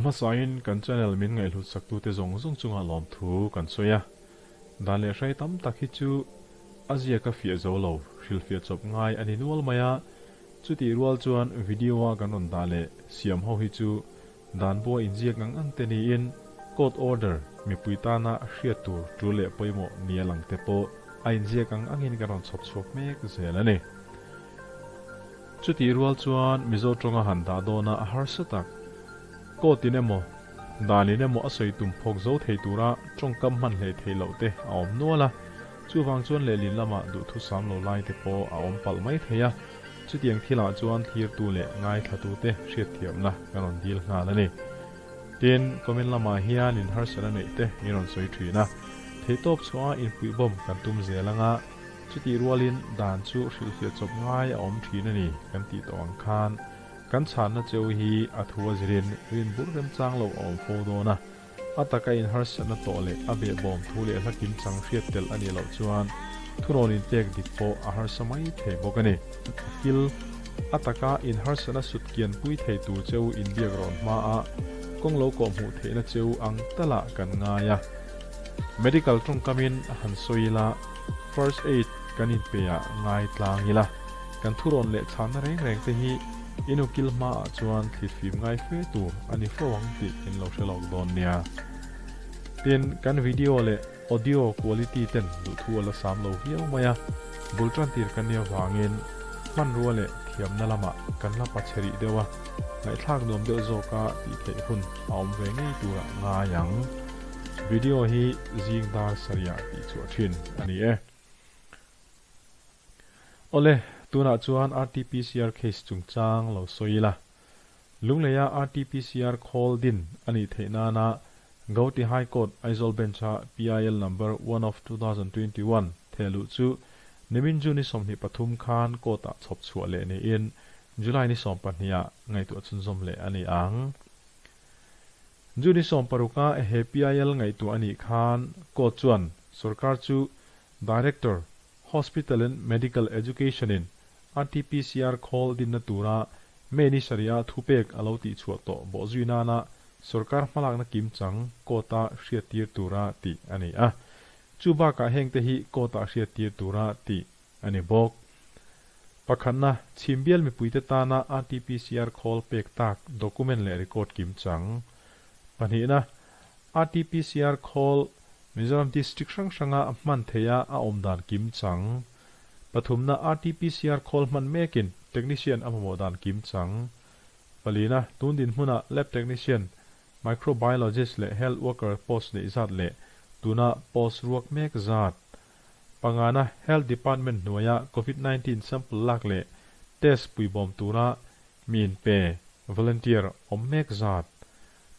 hmasain kan channel min ngaihhlut saktute zawng zawng chunga lawmthu kan sawi a. Dan leh hrai tam tak hi chu a ziaka fiah zo lo, hrilhfiah chawp ngai a ni nual mai a. Chutih rual chuan video-a kan rawn dah leh siam ho hi chu dan buai inziak ang ang te niin court order mipui tana hriat tur tul leh pawimawh nia lang te pawh a inziak ang angin kan rawn chhawp chhuak mek zel a ni. Chutih rual chuan Mizo tawnga han dah dawna a harsa tak. Court in emaw, dan in emaw a sawi tum phawk zo thei tura tawngkam hman hlei theih loh te a awm nual a, chuvang chuan lehlin lamah duhthusam lo lai te pawh a awm palh mai thei a. Chutiang thilah chuan thlirtu leh ngaithlatute hriatthiamna kan rawn dil nghal a ni. Tin, comment lamah hian in harsatna neih te in rawn sawi thin a, theihtawp chhuaha inpuihbawm kan tum zel anga chutih rualin dan chu hrilhfiah chawp ngai a awm thin a ni kan tih tawh ang khan kan chhanna cheu hi a thu a zirin rinbur remchang lo a awm fo dawn a. A taka in harsatna tawh leh a behbawm thu leh hla kimchang hriat tel a nih loh chuan thurawn inpek dik pawh a harsa mai thei bawk a ni. Kil, a taka in harsatna sut kian pui thei tur cheu inbiak rawn hma a, kawng lo kawh hmuh theihna cheu ang talah kan ngai a. Medical tawngkamin han sawi ila, First Aid kan inpe ah ngai tlang ila, kan thurawn leh chhanna reng reng te hi In ukil hmaah chuan thlitfim ngai fe tur a ni fo ang tih in lo hre lawk dawn nia. Tin, kan video leh audio quality ten duhthu a la sam lo viau mai a, bul tan tir kan nih avangin hmanrua leh thiamna lamah kan la pa chhe rih deuh a, ngaihthlak nuam deuh zawka tih theih hun a awm ve ngei turah ngai ang. Video hi zing dar sarihah tih chhuah thin a ni e. Awle, tunah chuan RTPCR case chungchang lo sawi ila. Lungleia RTPCR khawl din a nih theih nana Gauhati High Court Aizawl Bench-a PIL Number one of 2021 thehluh chu nimin June ni 23 khan court-ah chhawp chhuah leh niin July ni 12 ah ngaihtuah chhunzawm leh a ni ang. June ni 16 a he PIL ngaihtuah a nih khan court chuan sorkar chu Director, Hospital and Medical Education in RTPCR khawl dinna tura May ni sarih-a thupek a lo tihchhuah tawh bawh zui nana sorkar hmalakna kimchang court-a hriattir tura tih a ni a. Chu bakah hengte hi court-ah hriattir tura tih a ni bawk. Pakhatna, chhimbial mipuite tana RTPCR khawl pek tak document leh record kimchang. Pahnihna, RTPCR khawl Mizoram District hrang hranga hman theiha a awm dan kimchang. Pathumna, RTPCR khawl hman mekin Technician a mamawh dan kimchang. Palina, tun dinhmuna Lab Technician, Microbiologist leh Health Worker post neih zat leh tuna post ruak mek zat. Pangana, Health Department hnuaia Covid 19 sample lak leh test puibawm tura mi inpe, volunteer, awm mek zat.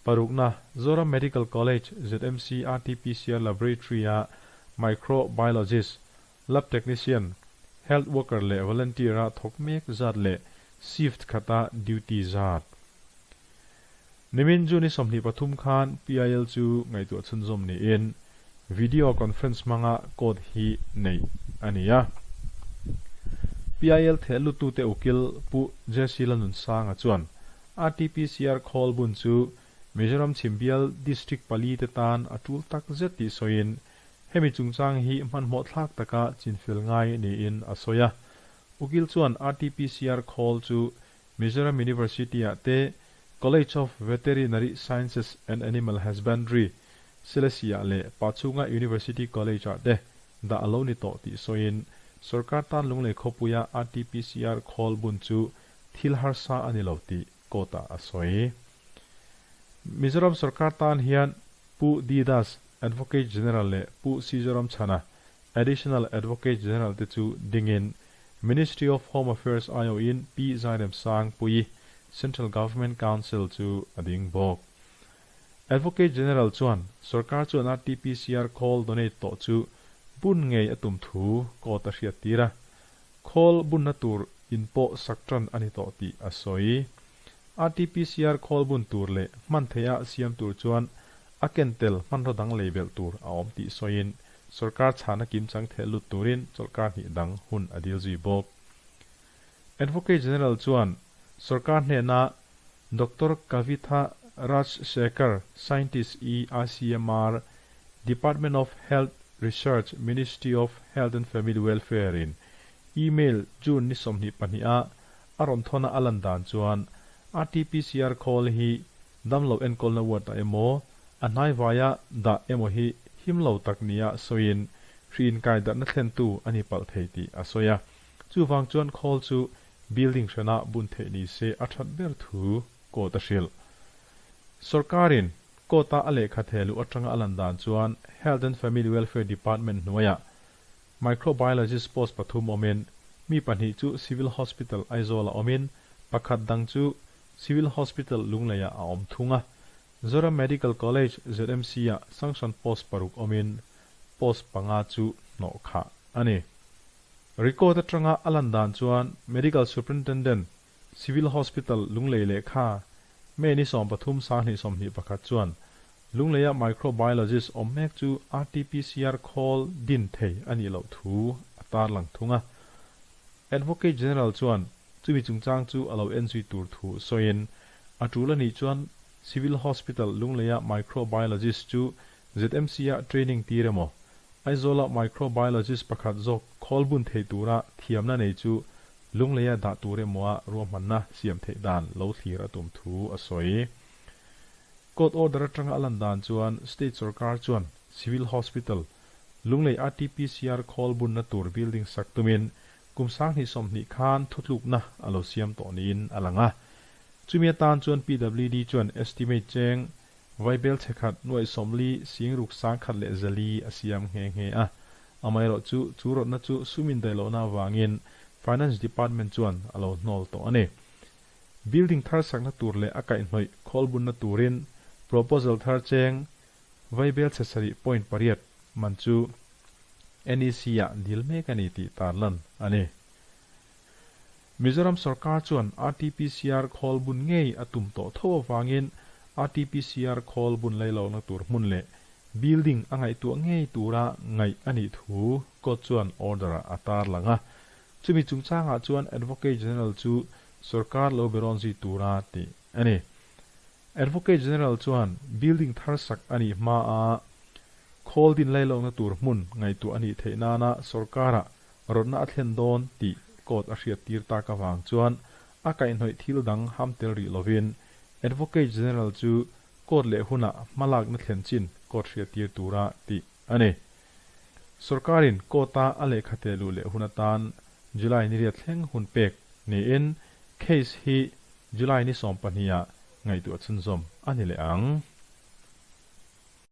Parukna, Zoram Medical College, ZMC, RTPCR Laboratory-a Microbiologist, Lab Technician, Health Worker leh Volunteer-a thawk mek zat leh shift khata duty zat. Nimin June 23 khan PIL chu ngaihtuah chhunzawm niin video conference hmanga court hi neih a ni a. PIL theh luttute ukil Pu JC Lanunsanga chuan RTPCR khawl bun chu Mizoram Chhimbial District pali te tan a tul tak zet tih sawiin hemi chungchang hi hmanhmawh thlak taka chinfel ngai niin a sawi a. Ukil chuan RTPCR khawl chu Mizoram University-ah te College of Veterinary Sciences and Animal Husbandry, Selesih-ah leh Pachhunga University College-ah te dah a lo ni tawh tih sawiin sorkar tan Lunglei khawpuia RTPCR khawl bun chu thil harsa a ni lo tih court-ah a sawi. Mizoram sorkar tan hian Pu D Das, Advocate General leh Pu C Zoramchhana, Additional Advocate General te chu dingin Ministry of Home Affairs aiawhin Pi Zairemsang Puii, Central Government Counsel chu a ding bawk. Advocate General chuan sorkar chuan RTPCR khawl donate tawh chu bun ngei a tum thu court a hriattir a. Khawl bunna tur in pawh sak tan a ni tawh tih a sawi. RTPCR khawl bun tur leh hman theiha siam tur chuan a ken tel hmanraw dang lei belh tur a awm tih sawiin sorkar chhana kimchang theh lut turin chawlhkar hnih dang hun a dil zui bawk. Advocate General chuan sorkar hnena Doctor Kavitha. Raj Shekhar, Scientist I, ICMR, Department of Health Research, Ministry of Health and Family Welfare in email June ni 22 a a rawn thawna a lan dan chuan RT-PCR khawl hi damlo enkawlna ward ah emaw a hnaivaia dah emaw hi him lo tak nia sawiin hri inkai darhna thlentu a ni palh thei tih a sawi a. Chuvang chuan khawl chu building hranah bun theih ni se a that ber thu court a hrilh. Sorkarin court-a a lehkha thehluh atanga a lan dan chuan Health and Family Welfare Department hnuaiah Microbiologist post pathum awmin mi pahnih chu Civil Hospital Aizawl-ah awmin pakhat dang chu Civil Hospital Lungleiah a awm thung a. Zoram Medical College, ZMC, ah sanction post paruk awmin post panga chu hnawh khah a ni. Record atanga a lan dan chuan Medical Superintendent, Civil Hospital, Lunglei lehkha May ni 13 2021 chuan Lungleia microbiologist awm mek chu RT-PCR khawl din thei a nih loh thu a tarlang thung a. Advocate General chuan chumi chungchang chu a lo enzui tur thu sawiin a tul a nih chuan Civil Hospital Lungleia microbiologist chu ZMC-ah training tir emaw, Aizawla microbiologist pakhat zawk khawl bun thei tura thiamna nei chu Lungleia dah tur emawa ruahmanna siam theih dan lo thlir a tum thu a sawi. Court order atanga a lan dan chuan State sorkar chuan Civil Hospital, Lunglei RTPCR khawl bunna tur building sak tumin kum 2020 khan thutlukna a lo siam tawh niin a lang a. Chumi atan chuan PWD chuan estimate cheng vaibel chhekhat nuaih 40 sing ruk 1000 leh 400 a siam nghe nghe a. Amaherawh chu chu rawtna chu sum indaih lohna avangin Finance Department chuan a lo hnawl tawh a ni. Building thar sakna tur leh a kaihhnawih khawl bunna turin proposal thar cheng vaibel chhe sarih point pariat man chu NEC ah dil mek a ni tih tarlan a ni. Mizoram sorkar chuan RTPCR khawl bun ngei a tum tawh tho avangin RTPCR khawl bun lei lohna tur hmun leh building a ngaihtuah ngei tura ngaih a nih thu court chuan order ah a tarlang a. Chumi chungchangah chuan Advocate General chu sorkar lo be rawn zui tura tih a ni. Advocate General chuan building thar sak a nih hmaa khawl din lailawkna tur hmun ngaihtuah a nih theih nana sorkarah rawtna a thlen dawn tih court a hriat tir tak avang chuan a kaihhnawih thil dang ham tel rih lovin Advocate General chu court leh hunah hmalakna thlen chin court hriat tir tura tih a ni. Sorkarin court-a a lehkha teh luh leh hun atan July ni riat thleng hun pek niin case hi July ni 12 ah ngaihtuah chhunzawm a ni leh ang.